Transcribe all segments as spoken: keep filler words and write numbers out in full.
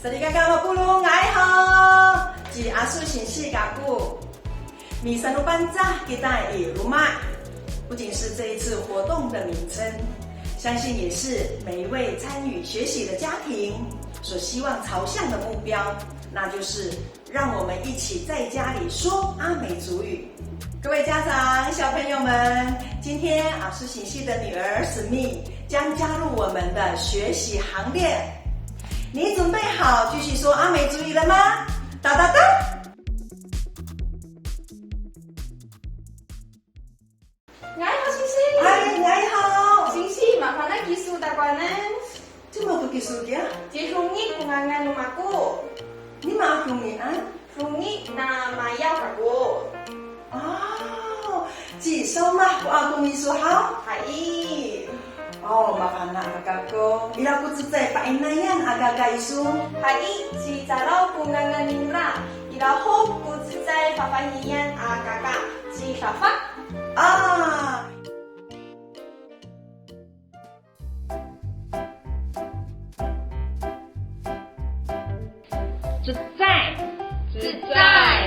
Salikaka mapolong, nga'ay ho. Ci Asu singsi kako. MisanoPangcah kita i loma', 不仅是这一次活动的名称，相信也是每一位参与学习的家庭所希望朝向的目标，那就是让我们一起在家里说阿美族语。各位家长、小朋友们，今天阿苏醒系的女儿 Semi 将加入我们的学习行列。你准备好继续说阿美族语了吗？哒哒哒。 Nga'ay ho, singsi. Hay, nga'ay ho. Singsi, mafana' kiso takowanan? Cima to kiso kiya? Ci Rongi ko ngangan no mako. Nima a Rongian? Rongi na mayaw kako. Aw, ci Sawmah ko ako iso haw? Hay. O, mafana' kako. Ira ko cecay pa'inayan a kaka iso? Hay, ci Calaw ko ngangan ningra. Ira ho ko cecay fafahiyan a kaka, ci Safa. A. Cecay. Cecay.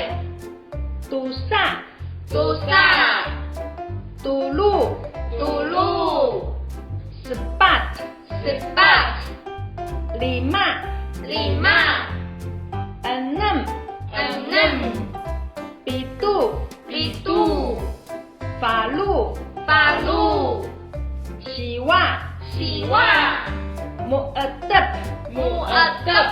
Tosa. Tosa. Tolo. Tolo. Sepat. Sepat. Lima. Lima. Enem. Enem. Pito. Pito. Falo. Falo. Siwa. Siwa. Mo^tep. Mo^tep.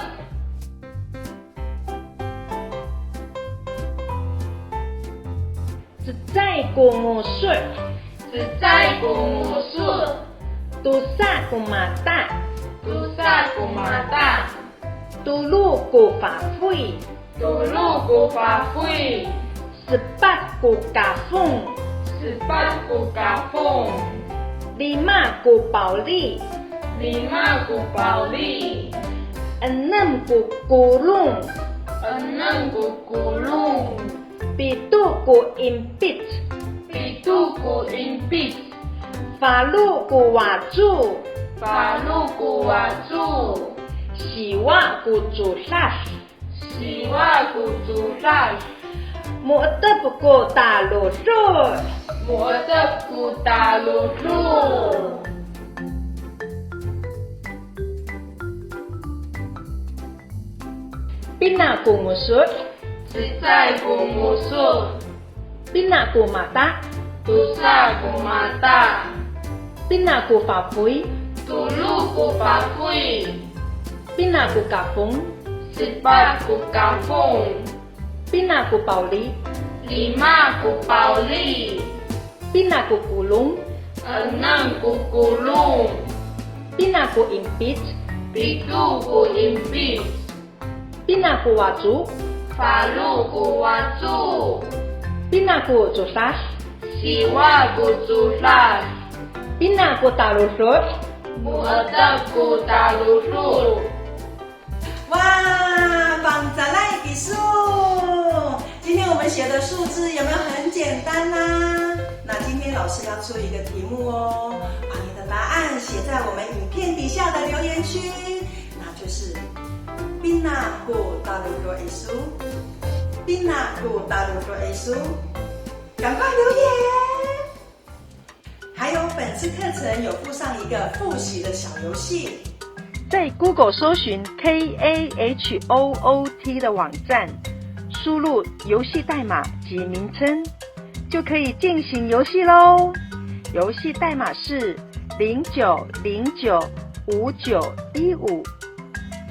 Cecay ko ngoso'. Cecay ko ngoso'. Tosa ko mata. Tosa ko mata. Tolo ko fafoy. Tolo ko fafoy. Sepat ko kafong. Sepat ko kafong. Lima ko pawli. Lima ko pawli. Enem ko kolong. Enem ko kolong. Pito ko impit. Pito ko impit. Falo ko waco. Falo ko waco. Siwa ko codad. Siwa ko codad. Mo^tep ko talolo'. Mo^tep ko talolo'. Pina ko ngoso'? Cecay ko ngoso'. Pina ko mata? Tosa ko mata. Pina ko fafoy? Tolo ko fafoy. Pina ko kafong? Sepat ko kafong. Pina ko pawli? Lima ko pawli. Pina ko kolong? Enem ko kolong. Pina ko impit? Pito ko impit. Pina ko waco? Falo ko waco. Pina ko codad? Siwa ko codad. Pina ko talolo'? Mo^tep ko talolo'. 哇，棒赞来的数！今天我们学的数字有没有很简单呢？那今天老师要出一个题目哦，把你的答案写在我们影片底下的留言区，那就是 Pina ko talolo' iso, Pina ko talolo' iso. 赶快留言！还有本次课程有附上一个复习的小游戏，在 Google 搜寻 K A H O O T 的网站，输入游戏代码及名称，就可以进行游戏喽。游戏代码是零九零九五九一五，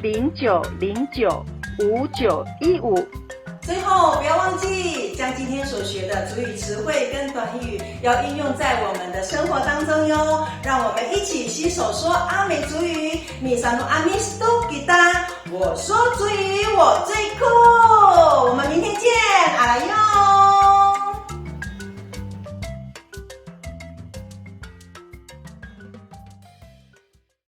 零九零九五九一五。最后，不要忘记将今天所学的族语词汇跟短语要应用在我们的生活当中哟。让我们一起携手说阿美族语，Misano'Amis to kita，我说族语，我最酷。